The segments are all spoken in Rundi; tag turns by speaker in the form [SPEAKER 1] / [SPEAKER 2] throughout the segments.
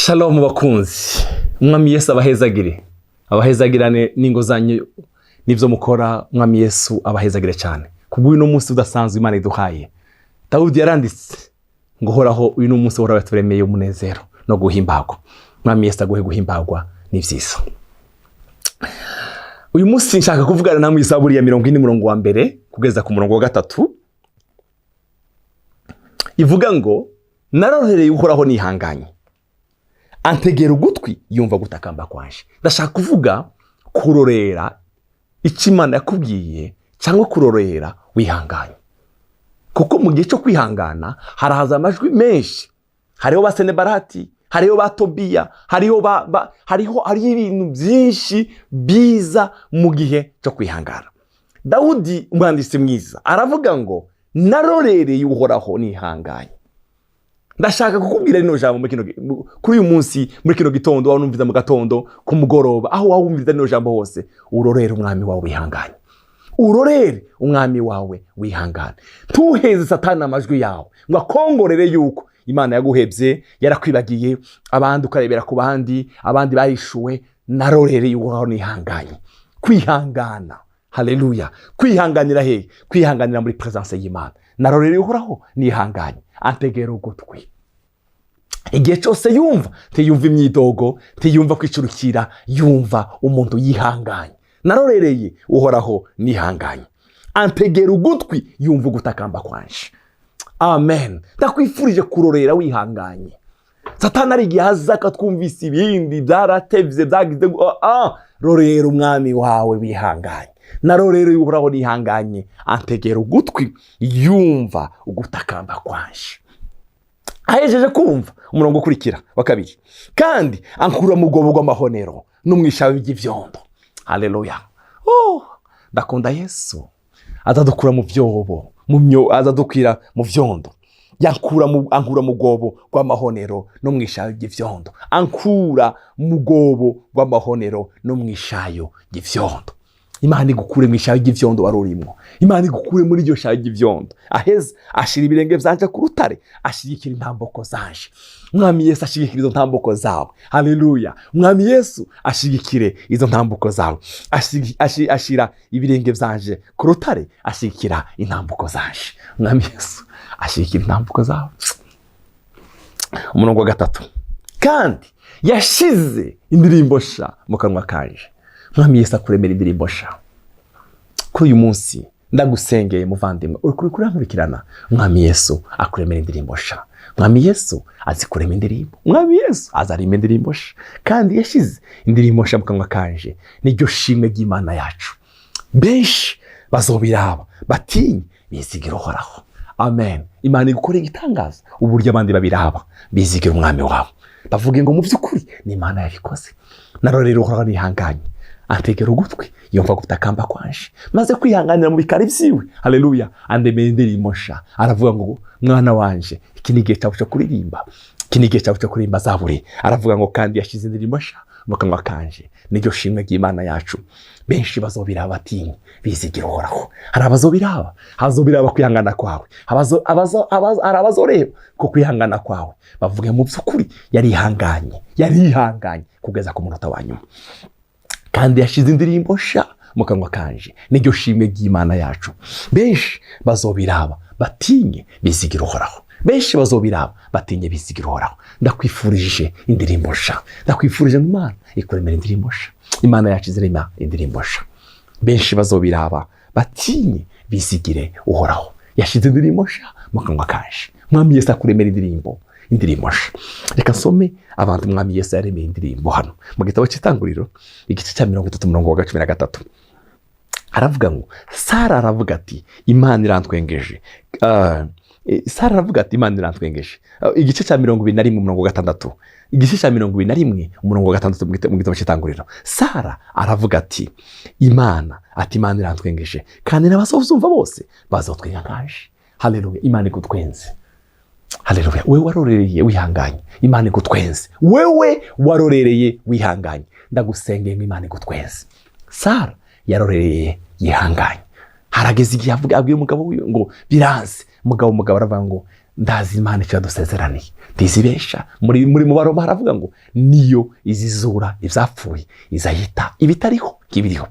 [SPEAKER 1] Shalom bakunzi, Umwami Yesu abahezagire, abahezagirane n'ingo zanyu n'ibyo mukora. Umwami Yesu abahezagire cyane kubw'uyu munsi udasanzwe Imana iduhaye. Dawudi yaranditse ngo: "Horaho, uyu ni umunsi Uhoraho yaturemeye umunezero no guhimbagwa." Umwami Yesu aguhe guhimbagwa, ni byiza. Uyu munsi nshaka kuvugana namwe Izaburi ya 40, umurongo wa mbere kugeza ku murongo wa gatatu, ivuga ngo: "Narorereye Uhoraho nihanganye, antegera ugutwi, yumva gutakamba kwanje." Ndashaka kuvuga kurorera icyo Imana yakubwiye cyangwa kurorera wihanganye, kuko mu gihe cyo kwihangana harahaza amajwi menshi. Hariho ba Senebarati, hariho ba Tobiya, hariho ba hariho ibintu byinshi biza mu gihe cyo kwihangana. Dawudi, umwanditsi mwiza, aravuga ngo: "Narorereye Uhoraho nihanganye." Ndashaka kukubwira rino jambo kuri uyu munsi, muri kino gitondo, waba numviza mu gatondo, ku mugoroba, aho waba wumviza rino jambo hose, urorere Umwami wawe wihanganye, urorere Umwami wawe wihangane. Ntuheze Satani amajwi yawe ngo akongorere yuko Imana yaguhebye, yarakwibagiye, abandi ukarebera ku bandi, abandi barishuwe. Narorereye Uhoraho nihanganye. Kwihangana, haleluya! Kwihanganira hehe? Kwihanganira muri presence y'Imana. Narorereye Uhoraho nihanganye, antegera ugutwi. Igihe cyose yumva, ntiyumva imyidogo, ntiyumva kwicurukira, yumva umuntu yihanganye. Narorereye Uhoraho nihanganye, antegera ugutwi, yumva ugutakamba kwanje. Amen. Ndakwifurije kurorera wihanganye. Satani ari igihe aza akatwumvisa ibindi byaratevye, byagize rorera Umwami wawe wihanganye. Narorereye Uhoraho nihanganye, antegera ugutwi, yumva ugutakamba kwanje. Ahejeje kumva, umurongo ukurikira wa kabiri: "Kandi ankura mu rwobo rw'amahonero no mu ishayo ry'ivyondo." Haleluya! Oh, ndakunda Yesu. Azadukura mu byobo, azadukira mu vyondo. Ankura mu rwobo rw'amahonero no mu ishayo ry'ivyondo. Ankura mu rwobo rw'amahonero no mu ishayo ry'ivyondo. Imana igukure mu ishayo ry'ivyondo wari urimo. Imana igukure muri iryo shayo ry'ivyondo. Aheza ashira ibirenge vyanje ku rutare, ashigikira intamboko zanje. Umwami Yesu ashigikira izo ntamboko zawe. Haleluya! Umwami Yesu ashigikire izo ntambuko zawe. Ashira ibirenge vyanje ku rutare, ashigikira intambuko zanje. Umwami Yesu ashigikira intambuko zawe. Umurongo wa gatatu: "Kandi yashize indirimbo sha mu kanwa kanje." Mwami Yesu akuremera indirimbo sha kuri uyu munsi. Ndagusengeye muvandimwe uri kuri kurankurikirana, Mwami Yesu akuremera indirimbo sha. Mwami Yesu azi kurema indirimbo. Mwami Yesu azarema indirimbo sha. "Kandi yashize indirimbo sha mu kanwa kanje, niryo shimwe ry'Imana yacu. Benshi bazobiraba batinye, bizigira Uhoraho." Amen. Imana igukora igitangaza, uburyo abandi babiraba bizigira Umwami wabo, bavuge ngo: "Mu by'ukuri ni Imana yabikoze." Narorera Uhoraho nihanganye, antegera ugutwi, yumva gutakamba kwanje. Maze kwihanganira mu bikari vyiwe, haleluya, andemeye indirimbo nsha. Aravuga ngo: "Mwana wanje, iki ni igihe cyawe cyo kuririmba, iki ni igihe cyawe cyo kuririmba zaburi." Aravuga ngo: "Kandi yashyize indirimbo nsha mu kanwa kanje, niryo shimwe ry'Imana yacu. Benshi bazobiraba batinye, bizigira Uhoraho." Hari abazobiraba, hazobiraba kwihangana kwawe. Hari abazoreba ko kwihangana kwawe, bavuge: "Mu by'ukuri yarihanganye, yarihanganye kugeza ku munota wa nyuma." "Kandi yashize indirimbo sha mu kanwa kanje, niryo shimwe ry'Imana yacu. Benshi bazobiraba batinye, bizigira Uhoraho." Benshi bazobiraba batinye, bizigira Uhoraho. Ndakwifurije indirimbo nsha. Ndakwifurije ngo Imana ikuremera indirimbo nsha. Imana yacu izirema indirimbo nsha. Benshi bazobiraba batinye, bizigire Uhoraho. Yashize indirimbo nsha mu kanwa kanje. Mwami Yesu akuremera indirimbo, indirimbo nsha. Reka nsome abantu Mwami Yesu yaremeye indirimbo hano mu gitabo cy'Itanguriro, igice cya 30, umurongo wa 13. Aravuga ngo: Sara aravuga ati: "Imana irantwengeje." Sara aravuga ati: "Imana irantwengeje." Igice cya 21, umurongo wa gatandatu. Igice cya 21, umurongo wa gatandatu mu gitabo cy'Itanguriro. Sara aravuga ati: "Imana," ati: "Imana irantwengeje, kandi n'abazozumva bose bazotwenga nkaje." Haleluya! Imana igutwenze. Haleluya! Wewe warorereye wihanganye, Imana igutwenze. Wewe warorereye wihanganye, ndagusengeye ngo Imana igutwenze. Sara yarorereye yihanganye. Harageze igihe avuga, abwira umugabo wiwe ngo: "Biranze." Umugabo aravuga ngo: Ndazi Imana icyo yadusezeraniye, ntizibesha. Muri mu Baroma haravuga ngo niyo izizura ibyapfuye, izahita ibitariho nk'ibiriho.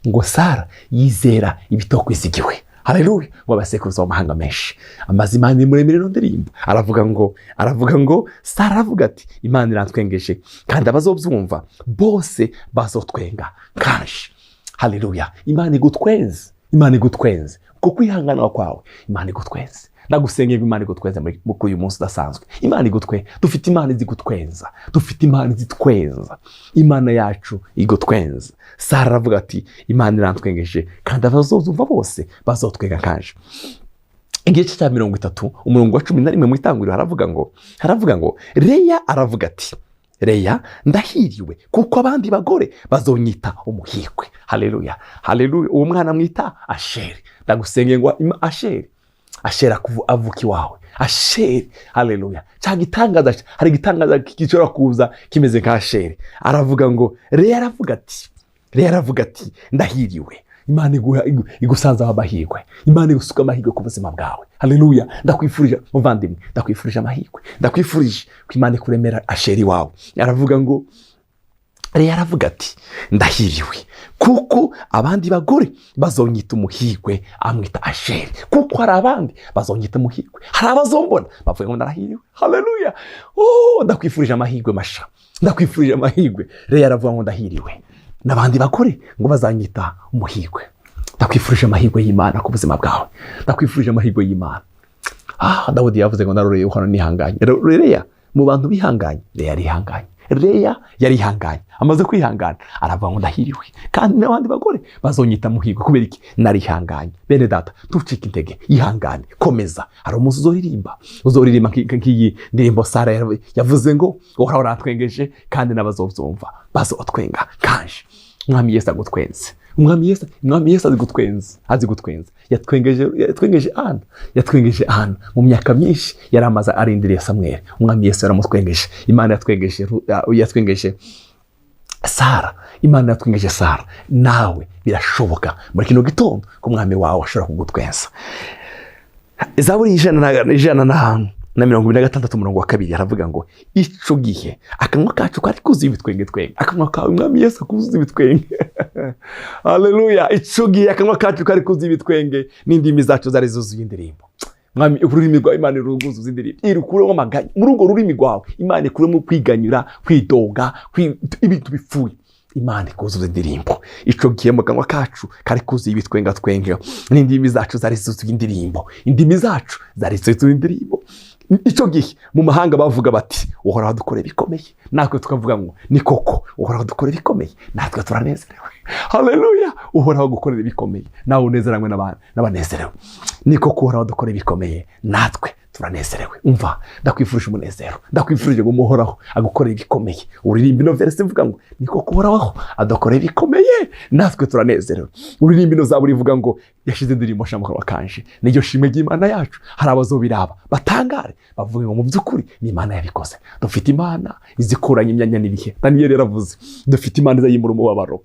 [SPEAKER 1] Ngo Sara yizera ibitokwizigiwe. Haleluya! Ngo abasekuruza w'amahanga menshi. Amaze Imana imuremera ino ndirimbo, aravuga ngo Sara aravuga ati: "Imana irantwengeje, kandi abazobyumva bose bazotwenga kanje." Haleluya! Imana igutwenze, Imana igutwenze kuko kwihangana kwawe. Imana igutwenze. Ndagusengera ngo Imana igutwenze muri uyu munsi udasanzwe. Imana igutwe. Dufite Imana izi gutwenza, dufite Imana izitwenza. Imana yacu igutwenza. Sara aravuga ati: "Imana irantwengeje, kandi abazozumva bose bazotwenga kanje." Igice cya 30, umurongo wa 11 mu Itanguriro, haravuga ngo Leya aravuga ati: "Leya, ndahiriwe, kuko abandi bagore bazonyita umuhirwe." Haleluya, haleluya! Uwo mwana mwita Asheri. Ndagusengeye ngo Asheri avuka iwawe. Asheri, haleluya! Cya gitangaza, hari igitangaza gishobora kuza kimeze nka Asheri. Aravuga ngo Leya aravuga ati: "Ndahiriwe." Imana igusanzaho amahirwe, Imana igusuka amahirwe ku buzima bwawe. Haleluya! Ndakwifurije, muvandimwe, ndakwifurije amahirwe, ndakwifurije ko Imana ikuremera Asheri wawe. Aravuga ngo Leya aravuga ati: "Ndahiriwe, kuko abandi bagore bazonyita umuhirwe." Amwita Asheri kuko hari abandi bazonyita umuhirwe, hari abazombona bavuga ngo narahiriwe. Haleluya! Oh, ndakwifurije amahirwe masha, ndakwifurije amahirwe. Leya aravuga ngo: "Ndahiriwe, n'abandi bagore ngo bazanyita umuhirwe." Ndakwifurije amahirwe y'Imana ku buzima bwawe, ndakwifurije amahirwe y'Imana. Dawudi yavuze ngo: "Naroreye Uhoraho nihanganye." Leya mu bantu bihanganye, Leya yarihanganye, Leya yarihanganye. Amaze kwihangana aravuga ngo: "Ndahiriwe, kandi n'abandi bagore bazonyita muhirwe." Kubera iki? Narihanganye. Bene data, ntucike intege, ihangane, komeza. Hari umunsi uzoririmba, uzoririmba nk'iyi ndirimbo Sara yavuze ngo: "Uhoraho arantwengeje, kandi n'abazobyumva bazotwenga kanje." Umwami Yesu agutwenze. Umwami Yesu azi gutwenza, azi gutwenza. Yatwengeje Ana, yatwengeje Ana mu myaka myinshi yari amaze arindiriye Samweli. Umwami Yesu yaramutwengeje. Imana yatwengeje Sara, Imana yatwengeje Sara. Nawe birashoboka muri kino gitondo ko umwami wawe ashobora kugutwenza. Zaburi 126, umurongo wa 2, aravuga ngo: "Ico gihe akanwa kacu kari kuzuye ibitwenge." Twenge akanwa kawe, Umwami Yesu akuzuye ibitwenge. Haleluya! Ico gihe akanwa kacu kari kuzuye ibitwenge, n'indimi zacu zari zuzuye indirimbo. Mwami, ururimi rwawe Imana iruguzuza indirimbo, irukuremo amaganya. Muri urwo rurimi rwawe Imana ikuremo kwiganyura, kwidoga, ibintu bipfuye. Imana ikuzuza indirimbo. Ico gihe mu kanwa kacu kari kuzuye ibitwenga twenge, n'indimi zacu zari zuzuye indirimbo, indimi zacu zari zuzuye indirimbo. Icyo gihe mu mahanga bavuga bati: "Uhoraho dukore bikomeye." Natwe tukavuga ngo: "Ni koko, Uhoraho dukore bikomeye, natwe turanezerewe." Haleluya! Uhoraho gukorera ibikomeye, nawe unezeranywe n'abanezerewe. Ni koko, Uhoraho dukore ibikomeye, natwe turanezerewe. Umva, ndakwifurije umunezero, ndakwifurije ngo Umuhoraho agukorere ibikomeye. Uririmba ino verse ivuga ngo: "Ni koko, Uhoraho adukorera ibikomeye, natwe turanezerewe." Uririmba ino zaburi ivuga ngo: "Yashyize indirimbo nshya mu kanwa kanje, niryo shimwe ry'Imana yacu." Hari abazobiraba batangare, bavuge ngo: "Mu by'ukuri ni Imana yabikoze." Dufite Imana izikuranya imyanya n'ibihe. Daniyeli yaravuze: "Dufite Imana izayimura umubabaro."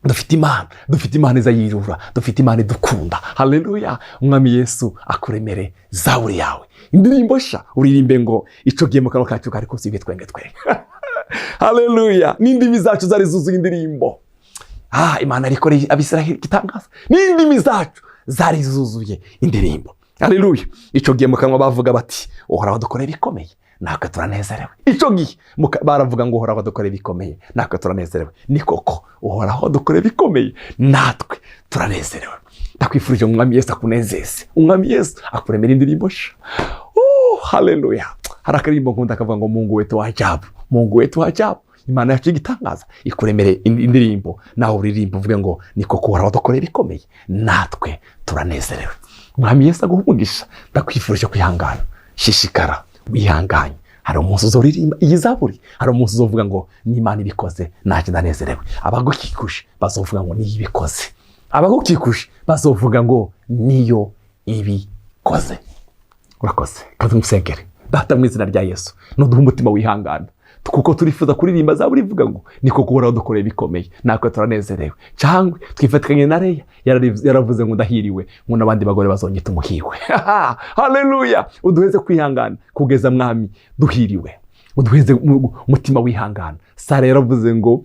[SPEAKER 1] Dufite Imana, dufite Imana iza yirura, dufite Imana idukunda. Haleluya! Umwami Yesu akuremere zaburi yawe, indirimbo nshya. Uririmbe ngo: "Ico gihe mu kanwa kacu kari kuzuye ibitwenge twenge." Haleluya! N'indimi zacu zari zuzuye indirimbo. Imana arikoreye Abisiraheli igitangaza. N'indimi zacu zari zuzuye indirimbo. Haleluya! Icyo gihe mu kanwa bavuga bati: "Uhoraho dukoreye ibikomeye, natwe turanezerewe." Icyo gihe baravuga ngo: "Uhoraho dukoreye ibikomeye, natwe turanezerewe." Ni koko, Uhoraho dukoreye ibikomeye, natwe turanezerewe. Ndakwifurije ngo Umwami Yesu akunezeze, Umwami Yesu akuremera indirimbo nshya. Oh, haleluya! Hari akaririmbo nkunda kavuga ngo: "Mungu wetu wa ajabu, Mungu wetu wa ajabu." Imana yacu y'igitangaza ikuremere indirimbo, nawe uririmba uvuge ngo: "Ni koko, Uhoraho dukoreye ibikomeye, natwe turanezerewe." Umwami Yesu aguha umugisha. Ndakwifurije kwihangana. Shishikara wihanganye. Hari umunsi uzoririmba iyi zaburi, hari umunsi uzovuga ngo: "N'Imana ibikoze, nanjye ndanezerewe." Abagukikuje bazovuga ngo: "Niyo ibikoze." Abagukikuje bazovuga ngo: "Niyo ibikoze." Urakoze. Kandi umusengere. Data, mu izina rya Yesu, nuduhe umutima wihangana. Kuko turifuza kuririmba zaburi ivuga ngo ni koko Uhoraho dukoreye bikomeye, natwe turanezerewe. Cyangwa twifatikanye na Leya, yaravuze ngo ndahiriwe, ngo n'abandi bagore bazonyita umuhirwe. Haleluya! Uduheze kwihangana kugeza, Mwami, duhiriwe. Uduheze umutima wihangana. Sara yaravuze ngo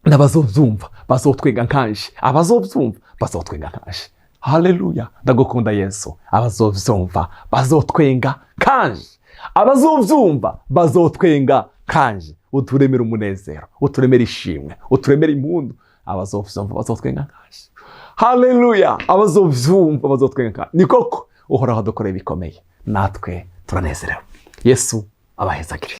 [SPEAKER 1] n'abazobyumva bazotwenga nkanje, abazobyumva bazotwenga nkanje. Haleluya! Ndagukunda Yesu. Abazobyumva bazotwenga nkanje, abazobyumva bazotwenga kanje. Uturemere umunezero, uturemere ishimwe, uturemere impundu. Abazovyumva bazotwenga nkanje. Haleluya! Abazovyumva bazotwenga nkanje. Ni koko Uhoraho adukoreye bikomeye, natwe turanezerewe. Yesu abahezagire.